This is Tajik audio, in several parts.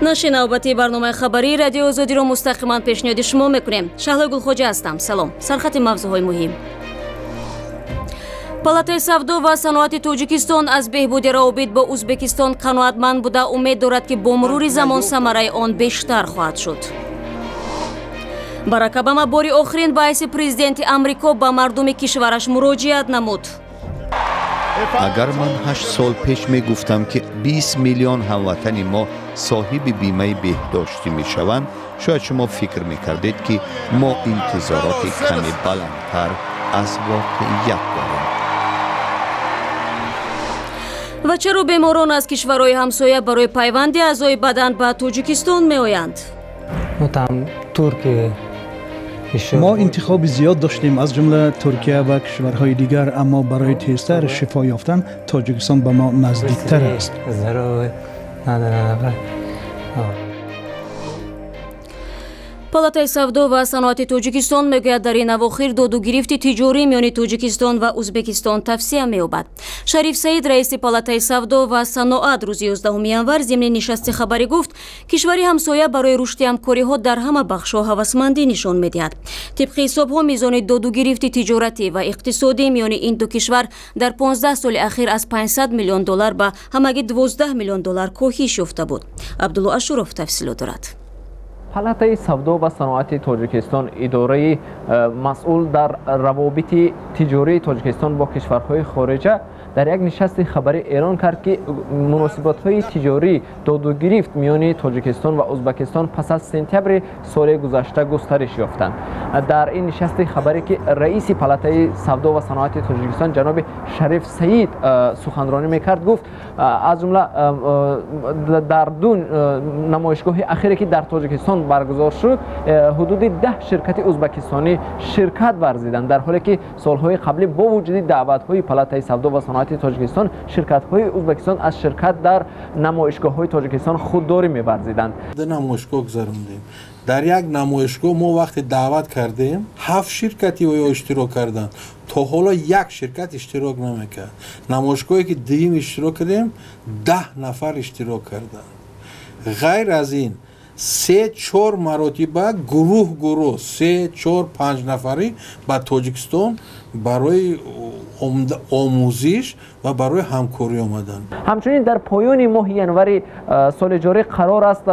Нашри навбатии барномаи хабарии Радиои Озодиро мустақиман пешниҳоди шумо мекунем. Шаҳлои Гулхоҷа ҳастам. Салом. Сархати мавзӯъҳои муҳим. Палатаи савдо ва саноати Тоҷикистон аз беҳбуди равобит бо Узбекистон қаноатманд буда, умед дорад, ки бо мурури замон самараи он бештар хоҳад шуд. Барак Обама бори охирин ба ҳайси президенти Амрико ба мардуми кишвараш муроҷиат намуд. Агар ман 8 сол пеш мегуфтам, ки 20 миллион ҳамватани мо соҳиби бимаи беҳдоштӣ мешаванд, шояд шумо фикр мекардед, ки мо интизороти каме баландтар аз воқеият дорем. Ва чаро беморон аз кишварҳои ҳамсоя барои пайванди аъзои бадан ба Тоҷикистон меоянд? Ну, там турки. Мо интихоби зиёд доштем, аз ҷумла Туркия ва кишварҳои дигар, аммо барои тезтар шифо ёфтан Тоҷикистон ба мо наздиктар аст. Здоровы надо брать. Палатаи савдо ва саноати Тоҷикистон мегӯяд, дар ин авохир доду гирифти тиҷорӣ миёни Тоҷикистон ва Узбекистон тавсия меёбад. Шариф Саид, раиси Палатаи савдо ва саноат, рӯзи 11 январ зимни нишасти хабарӣ гуфт, кишвари ҳамсоя барои рушди ҳамкориҳо дар ҳама бахшҳо ҳавасмандӣ нишон медиҳад. Тибқи ҳисобҳо, мизони доду гирифти тиҷоратӣ ва иқтисодӣ миёни ин ду кишвар дар 15 соли ахир аз 500 миллион доллар ба ҳамагӣ 12 миллион доллар коҳиш ёфта буд. Абдулло Ашуров тафсилот дорад. Палатаи савдо ва саноати Тоҷикистон, идораи масъул дар равобити тиҷории Тоҷикистон бо кишварҳои хориҷа, дар як нишасти хабарӣ эълон кард, ки муносибатҳои тиҷорӣ, додугирифт миёни Тоҷикистон ва Узбекистон пас аз сентябри соли гузашта густариш ёфтанд. Дар ин нишасти хабарӣ, ки раиси Палатаи савдо ва саноати Тоҷикистон ҷаноби Шариф Саид суханронӣ мекард, гуфт, аз ҷумла дар ду намоишгоҳи ахире, ки дар Тоҷикистон баргузор шуд, ҳудуди 10 ширкати узбекистонӣ ширкат варзиданд, дар ҳоле ки солҳои қаблӣ бо вуҷуди даъватҳои Палатаи савдо ва саноати Тоҷикистон ширкатҳои Узбекистон аз ширкат дар намоишгоҳҳои Тоҷикистон худдорӣ меварзиданд. Намоишгоҳ гузарондем. Дар як намоишгоҳ мо вақте даъват кардем, ҳафт ширкати оё иштирок карданд. То ҳоло як ширкат иштирок намекард. Намоишгоҳе ки дуюм иштирок кардем, 10 нафар иштирок карданд. Ғайр аз ин, се чор маротиба гурӯҳ гурӯҳ, се чор панҷ нафарӣ ба Тоҷикистон барои омӯзиш ва барои ҳамкорӣ омаданд. Ҳамчунин дар поёни моҳи январи соли ҷорӣ қарор аст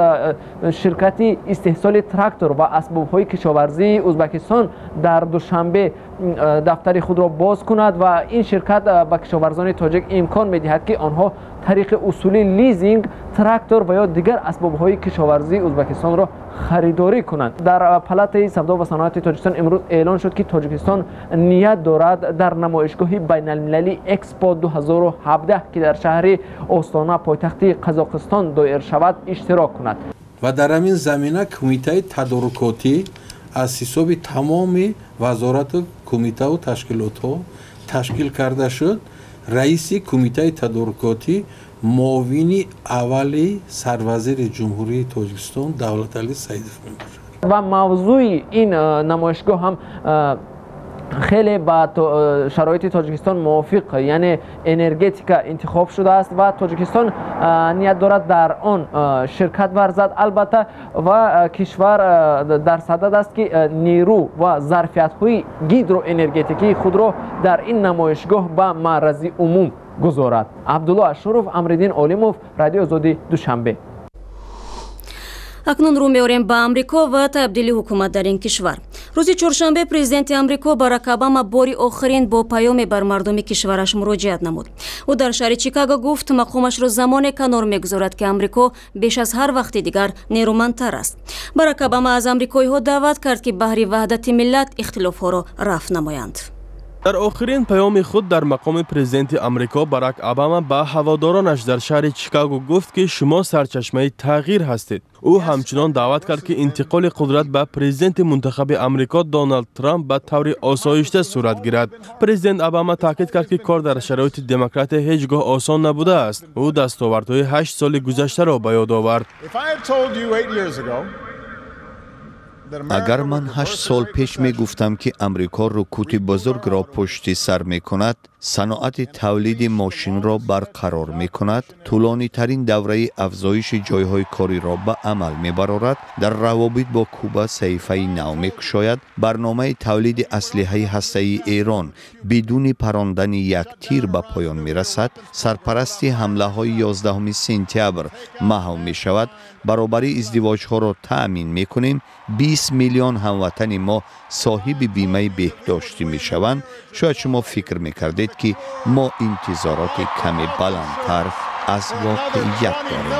ширкати истеҳсоли трактор ва асбобҳои кишоварзии Узбекистон дар Душанбе дафтари худро боз кунад ва ин ширкат ба кишоварзони тоҷик имкон медиҳад, ки онҳо тариқи усули лизинг трактор ва ё дигар асбобҳои кишоварзии Узбекистонро харидорӣ кунанд. Дар Палатаи савдо ва саноати Тоҷикистон имрӯз эълон шуд, ки Тоҷикистон ният дорад дар намоишгоҳи байналмилалии Экспо 2017, ки дар шаҳри Остона, пойтахти Қазоқистон доир шавад, иштирок кунад. Ва дар ҳамин замина кумитаи тадорукотӣ аз ҳисоби тамоми вазорату кумитаву ташкилотҳо ташкил карда шуд. Раиси кумитаи тадорукотӣ муовини аввали сарвазири Ҷумҳурии Тоҷикистон Давлаталӣ Саидов мебошад. Ва мавзӯи ин намоишгоҳ ҳам хеле ба шароити Тоҷикистон мувофиқ, яъне энергетика интихоб шудааст ва Тоҷикистон ният дорад дар он ширкат варзад. Албатта, ва кишвар дар садад аст, ки нерӯ ва зарфиятҳои гидроэнергетикии худро дар ин намоишгоҳ ба маърази умум гузорад. Абдулло Ашуров, Амриддин Олимов, Радиои Озодӣ, Душанбе. Акнун рӯ меорем ба Амрико ва табдили ҳукумат дар ин кишвар. Рӯзи чоршанбе президенти Амрико Барак Обама бори охирин бо паёме бар мардуми кишвараш муроҷиат намуд. Ӯ дар шаҳри Чикаго гуфт, мақомашро замоне канор мегузорад, ки Амрико беш аз ҳар вақти дигар нерӯмандтар аст. Барак Обама аз амрикоиҳо даъват кард, ки баҳри ваҳдати миллат ихтилофҳоро рафъ намоянд. Дар охирин паёми худ дар мақоми президенти Амрико Барак Обама ба ҳаводоронаш дар шаҳри Чикаго гуфт, ки шумо сарчашмаи тағйир ҳастед. Ӯ ҳамчунон даъват кард, ки интиқоли қудрат ба президенти мунтахаби Амрико Доналд Трамп ба таври осоишта сурат гирад. Президент Обама таъкид кард, ки кор дар шароити демократия ҳеҷ гоҳ осон набудааст. Ӯ дастовардҳои 8 соли гузаштаро ба ёд овард. Агар ман 8 сол пеш мегуфтам, ки Амрико рукути бузургро пушти сар мекунад. Саноати тавлиди мошинро барқарор мекунад, тӯлонитарин давраи афзоиши ҷойҳои кориро ба амал мебарорад, дар равобит бо Куба саҳифаи нав мекушояд, барномаи тавлиди аслиҳаи ҳастаии Эрон бидуни парондани як тир ба поён мерасад, сарпарасти ҳамлаҳои 11 сентябр маҳв мешавад, баробарии издивоҷҳоро таъмин мекунем, 20 миллион ҳамватани мо соҳиби бимаи беҳдоштӣ мешаванд. Шояд шумо фикр мекардед, ки мо интизороти каме баландтар аз воқеият дорем.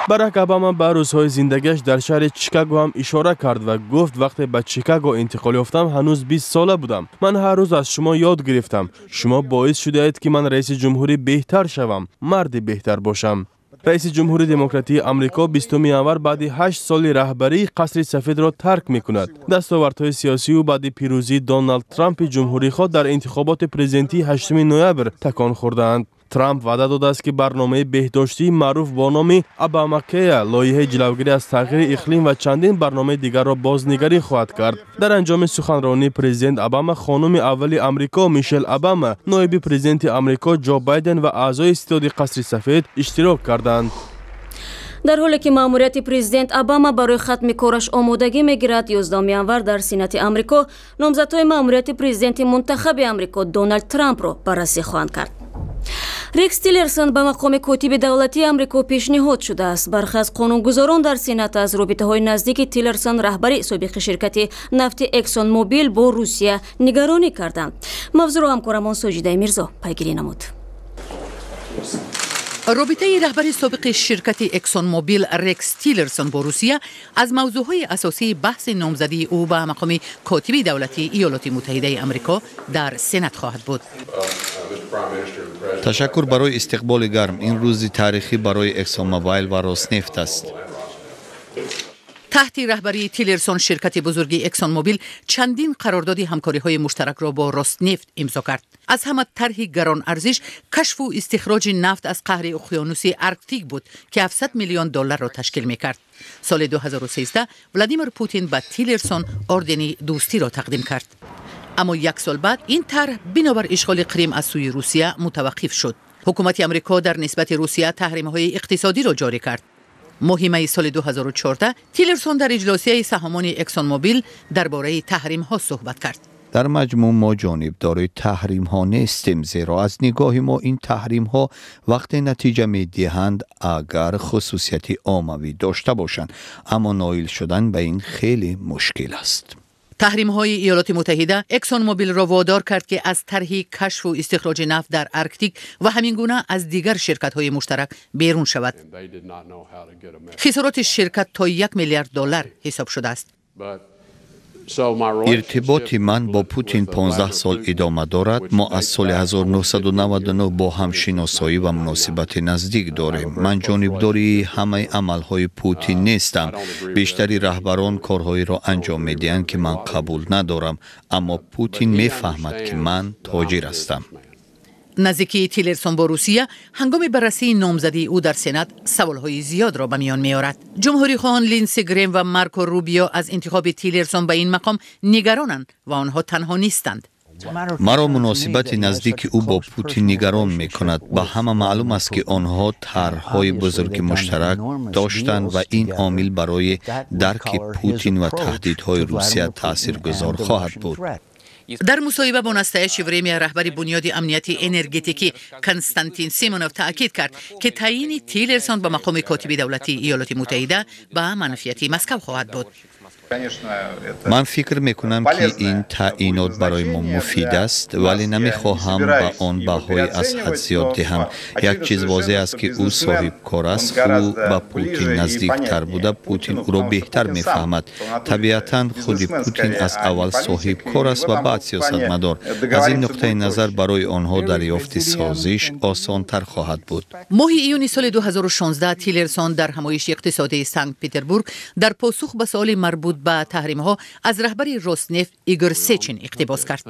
Барак Обама ба рӯзҳои зиндагиаш дар шаҳри Чикаго ҳам ишора кард ва гуфт: вақте ба Чикаго интиқол ёфтам, ҳанӯз 20 сола будам. Ман ҳар рӯз аз шумо ёд гирифтам. Шумо боис шудаед, ки ман раиси ҷумҳурӣ беҳтар шавам, марди беҳтар бошам. Раиси ҷумҳури демократии Амрико 20 январ баъди 8 соли раҳбарии Қасри Сафедро тарк мекунад. Дастовардҳои сиёсии ӯ баъди пирӯзии Доналд Трампи ҷумҳурихоҳ дар интихоботи президентии 8 ноябр такон хӯрдаанд. Трамп ваъда додааст, ки барномаи беҳдоштии маъруф бо номи Обамакея, лоиҳаи ҷилавгирӣ аз тағйири иқлим ва чандин барномаи дигарро бознигарӣ хоҳад кард. Дар анҷоми суханронии президент Обама хонуми аввали Амрико Мишел Обама, ноиби президенти Амрико Ҷо Байден ва аъзои ситоди Қасри Сафед иштирок карданд. Дар ҳоле ки маъмурияти президент Обама барои хатми кораш омодагӣ мегирад, 11 январ дар Сенати Амрико номзадҳои маъмурияти президенти мунтахаби Амрико Доналд Трампро баррасӣ хоҳанд кард. Рекс Тиллерсон ба мақоми котиби давлатии Амрико пешниҳод шудааст. Бархе аз қонунгузорон дар Сенат аз робитаҳои наздики Тиллерсон, раҳбари собиқи ширкати нафти Эксон Мобил, бо Русия нигаронӣ карданд. Мавзӯъро ҳамкорамон Соҷидаи Мирзо пайгирӣ намуд. Робитаи раҳбари собиқи ширкати Эксон Мобил Рекс Тиллерсон бо Русия аз мавзӯъҳои асосии баҳси номзадии ӯ ба мақоми котиби давлатии Иёлоти Муттаҳидаи Амрико дар Сенат хоҳад буд. Ташаккур барои истиқболи гарм. Ин рӯзи таърихӣ барои Эксонмобайл ва Роснефт аст. Таҳти раҳбарии Тиллерсон ширкати бузурги Эксон Мобил чандин қарордоди ҳамкориҳои муштаракро бо Роснефт имзо кард. Аз ҳама тарҳи гаронарзиш кашфу истихроҷи нафт аз қаҳри уқёнуси Арктик буд, ки 700 миллион долларро ташкил мекард. Соли 2013 Владимир Путин ба Тиллерсон ордени дӯстиро тақдим кард. Аммо як сол баъд ин тарҳ бинобар ишғоли Қрим аз сӯи Русия мутаваққиф шуд. Ҳукумати Амрико дар нисбати Русия таҳримҳои иқтисодиро ҷорӣ кард. Моҳи майи соли 2014 Тиллерсон дар иҷлосияи саҳомони Эксон Мобил дар бораи таҳримҳо суҳбат кард. Дар маҷмӯъ мо ҷонибдори таҳримҳо нестем, зеро аз нигоҳи мо ин таҳримҳо вақте натиҷа медиҳанд, агар хусусияти оммавӣ дошта бошанд, аммо ноил шудан ба ин хеле мушкил аст. Таҳримҳои Иёлоти Муттаҳида Эксон Мобилро водор кард, ки аз тарҳи кашфу истихроҷи нафт дар Арктик ва ҳамин гуна аз дигар ширкатҳои муштарак берун шавад. Хисороти ширкат то 1 миллиард доллар ҳисоб шудааст. Иртиботи ман бо Путин 15 сол идома дорад. Мо аз соли 1999 бо ҳам шиносоӣ ва муносибати наздик дорем. Ман ҷонибдори ҳамаи амалҳои Путин нестам. Бештари раҳбарон корҳоеро анҷом медиҳанд, ки ман қабул надорам, аммо Путин мефаҳмад, ки ман тоҷир ҳастам. Наздикии Тиллерсон бо Русия ҳангоми баррасии номзадии ӯ дар Сенат саволҳои зиёдро ба миён меорад. Ҷумҳурихоҳон Линдси Грем ва Марко Рубио аз интихоби Тиллерсон ба ин мақом нигаронанд ва онҳо танҳо нестанд. Маро муносибати наздики ӯ бо Путин нигарон мекунад. Ба ҳама маълум аст, ки онҳо тарҳҳои бузурги муштарак доштанд ва ин омил барои дарки Путин ва таҳдидҳои Русия таъсиргузор хоҳад буд. Дар мусоҳиба бо «Настоящее время» раҳбари бунёди амнияти энергетикӣ Константин Симонов таъкид кард, ки таъйини Тиллерсон ба мақоми котиби давлатии Иёлоти Муттаҳида ба манфиати Москав хоҳад буд. Ман фикр мекунам, ки ин таъйинот барои мо муфид аст, вале намехоҳам ба он баҳои аз ҳад зиёд диҳам. Як чиз возеҳ аст, ки ӯ соҳибкор аст. Ӯ ба Путин наздиктар буда, Путин ӯро беҳтар мефаҳмад. Табиатан, худи Путин аз аввал соҳибкор аст ва баъд сиёсатмадор. Аз ин нуқтаи назар барои онҳо дарёфти созиш осонтар хоҳад буд. Моҳи июни соли 2016 Тиллерсон дар ҳамоиши иқтисодии Санкт Петербург дар посух ба суоли марбут ба таҳримҳо аз раҳбари Роснефт Игор Сечин иқтибос кард.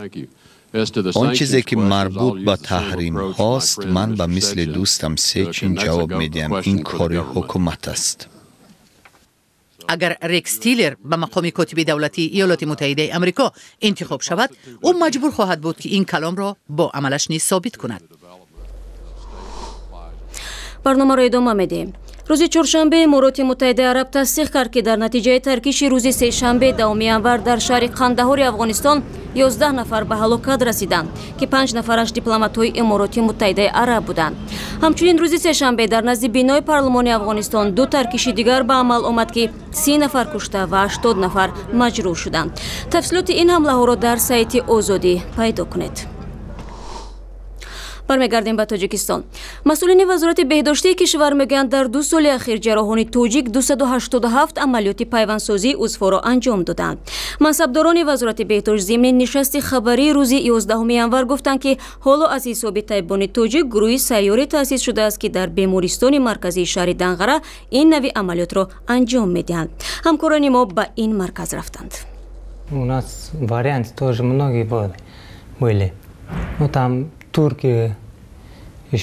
Он чизе ки марбут ба таҳримҳост, ман ба мисли дӯстам Сечин ҷавоб медиҳам: ин кори ҳукумат аст. Агар Рекс Тиллер ба мақоми котиби давлатии Иёлоти Муттаҳидаи Амрико интихоб шавад, ӯ маҷбур хоҳад буд, ки ин каломро бо амалаш низ собит кунад. Барномаро идома медиҳем. Рӯзи чоршанбе Имороти Муттаҳидаи Араб тасдиқ кард, ки дар натиҷаи таркиши рӯзи сешанбе 10 январ дар шаҳри Қандаҳори Афғонистон 11 нафар ба ҳалокат расиданд, ки 5 нафараш дипломатҳои Имороти Муттаҳидаи Араб буданд. Ҳамчунин рӯзи сешанбе дар назди бинои парлумони Афғонистон ду таркиши дигар ба амал омад, ки 30 нафар кушта ва 80 нафар маҷрӯҳ шуданд. Тафсилоти ин ҳамлаҳоро дар сайти Озодӣ пайдо кунед. Бармегардем ба Тоҷикистон. Масъулини Вазорати беҳдоштии кишвар мегӯянд, дар 2 соли ахир ҷарроҳони тоҷик 287 амалиёти пайвандсозии узвҳоро анҷом доданд. Мансабдорони Вазорати беҳдошт зимни нишасти хабарии рӯзи 11 январ гуфтанд, ки ҳоло аз ҳисоби табибони тоҷик гурӯҳи сайёре таъсис шудааст, ки дар бемористони марказии шаҳри Данғара ин нави амалиётро анҷом медиҳанд. Ҳамкорони мо ба ин марказ рафтанд. У нас варианты тоже многие были. Ну там турки.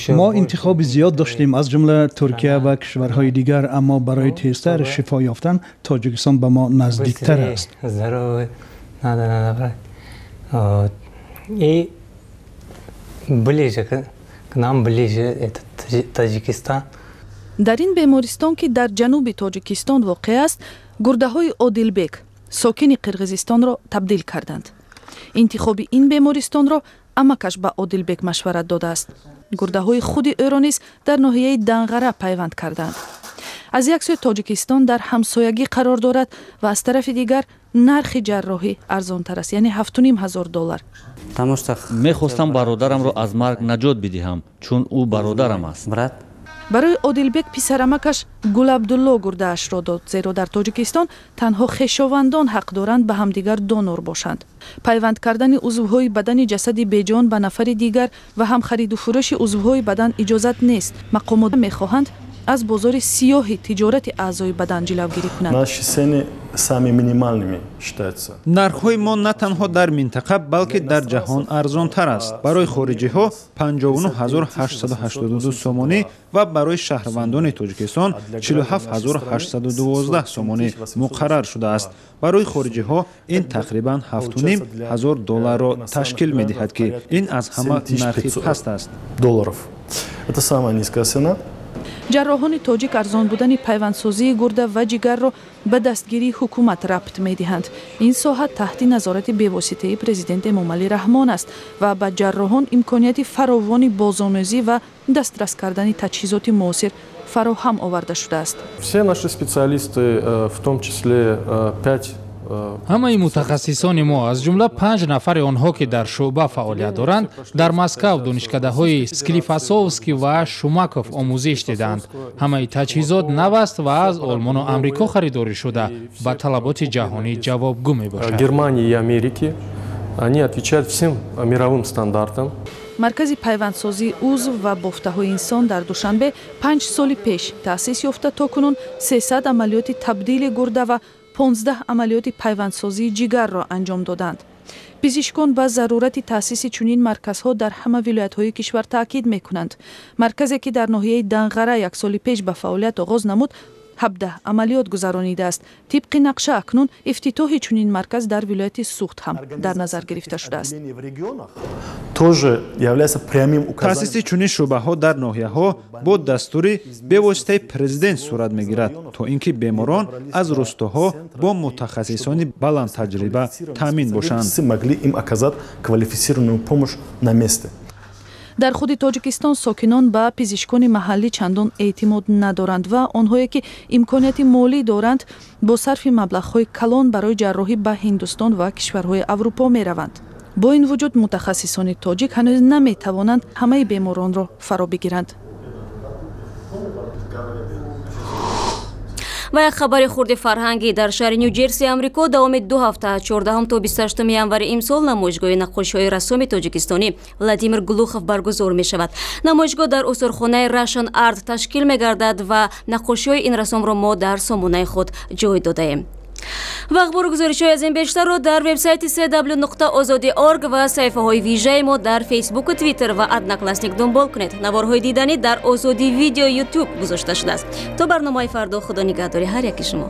Мо интихоби зиёд доштем, аз ҷумла Туркия ва кишварҳои дигар, аммо барои тезтар шифо ёфтан Тоҷикистон ба мо наздиктар аст. Здоровый надо надо брать. И ближе к нам, ближе это Таджикистан. Дар ин бемористон, ки дар ҷануби Тоҷикистон воқеъ аст, гурдаҳои Одилбек, сокини Қирғизистонро, табдил карданд. Интихоби ин бемористонро амакаш ба Одилбек машварат додааст. Гурдаҳои худи ӯро низ дар ноҳияи Данғара пайванд карданд. Аз як сӯи Тоҷикистон дар ҳамсоягӣ қарор дорад ва аз тарафи дигар нархи ҷарроҳӣ арзонтар аст, яъне 7500 доллар. Мехостам бародарамро аз марг наҷот бидиҳам, чун ӯ бародарам аст. Барои Одилбек писарамакаш Гулабдулло гурдаашро дод, зеро дар Тоҷикистон танҳо хешовандон ҳақ доранд ба ҳамдигар донор бошанд. Пайванд кардани узвҳои бадани ҷасади беҷон ба нафари дигар ва ҳам хариду фурӯши узвҳои бадан иҷозат нест. Мақомот мехоҳанд аз бозори сиёҳи тиҷорати аъзои бадан ҷилавгирӣ кунанд. Наши цены самыми минимальными считаются. Нархҳои мо на танҳо дар минтақа, балки дар ҷаҳон арзонтар аст. Барои хориҷиҳо 59882 сомонӣ ва барои шаҳрвандони Тоҷикистон 47812 сомонӣ муқаррар шудааст. Барои хориҷиҳо ин тақрибан 7,5 ҳазор долларро ташкил медиҳад, ки ин аз ҳама нархи паст аст. Долларов. Это самая низкая цена. Ҷарроҳони тоҷик арзон будани пайвандсозии гурда ва ҷигарро ба дастгирии ҳукумат рабт медиҳанд. Ин соҳа таҳти назорати бевоситаи президент Эмомалӣ Раҳмон аст ва ба ҷарроҳон имконияти фаровони бозомӯзӣ ва дастрас кардани таҷҳизоти муосир фароҳам оварда шудааст. Все наши специалисты, в том числе пять Ҳамаи мутахассисони мо, аз ҷумла панҷ нафари онҳо, ки дар шӯъба фаъолият доранд, дар Москав, донишкадаҳои Склифасовский ва Шумаков омӯзиш диданд. Ҳамаи таҷҳизот нав аст ва аз Олмону Амрико харидорӣ шуда, ба талаботи ҷаҳонӣ ҷавобгӯ мебошад. Германии и Америки. Они отвечают всем мировым стандартам. Маркази пайвандсозии узв ва бофтаҳои инсон дар Душанбе 5 соли пеш таъсис ёфта, то кунун 300 амалиёти табдили гурда ва 15 амалиёти пайвандсозии ҷигарро анҷом доданд. Пизишкон ба зарурати таъсиси чунин марказҳо дар ҳама вилоятҳои кишвар таъкид мекунанд. Марказе, ки дар ноҳияи Данғара як соли пеш ба фаъолият оғоз намуд, 17 амалиёт гузаронидааст. Тибқи нақша, акнун ифтитоҳи чунин марказ дар вилояти Суғд ҳам дар назар гирифта шудааст. Таъсиси чунин шӯъбаҳо дар ноҳияҳо бо дастури бевоситаи президент сурат мегирад, то ин ки беморон аз рустоҳо бо мутахассисони баландтаҷриба таъмин бошанд. Могли им оказать квалифицированную помощь на месте. Дар худи Тоҷикистон сокинон ба пизишкони маҳаллӣ чандон эътимод надоранд ва онҳое, ки имконияти молӣ доранд, бо сарфи маблағҳои калон барои ҷарроҳӣ ба Ҳиндустон ва кишварҳои Аврупо мераванд. Бо ин вуҷуд мутахассисони тоҷик ҳанӯз наметавонанд ҳамаи беморонро фаро бигиранд. Ва як хабари хурди фарҳангӣ: дар шаҳри Ню Ҷерси Амрико давоми 2 ҳафта, 14 то 28 январи имсол, намоишгоҳи наққошиҳои рассоми тоҷикистонӣ Владимир Глухов баргузор мешавад. Намоишгоҳ дар осорхонаи Russian Art ташкил мегардад ва наққошиҳои ин рассомро мо дар сомонаи худ ҷой додаем. Ва ахбору гузоришҳои аз ин бештарро дар вебсайти cw.ozodi.org ва саҳифаҳои вижаи мо дар Фейсбуку, Твиттер ва Одноклассник дунбол кунед. Наворҳои диданӣ дар Озодӣ Видео Ютуб гузошта шудааст. То барномаи фардо, худо нигаҳдори ҳар яки шумо.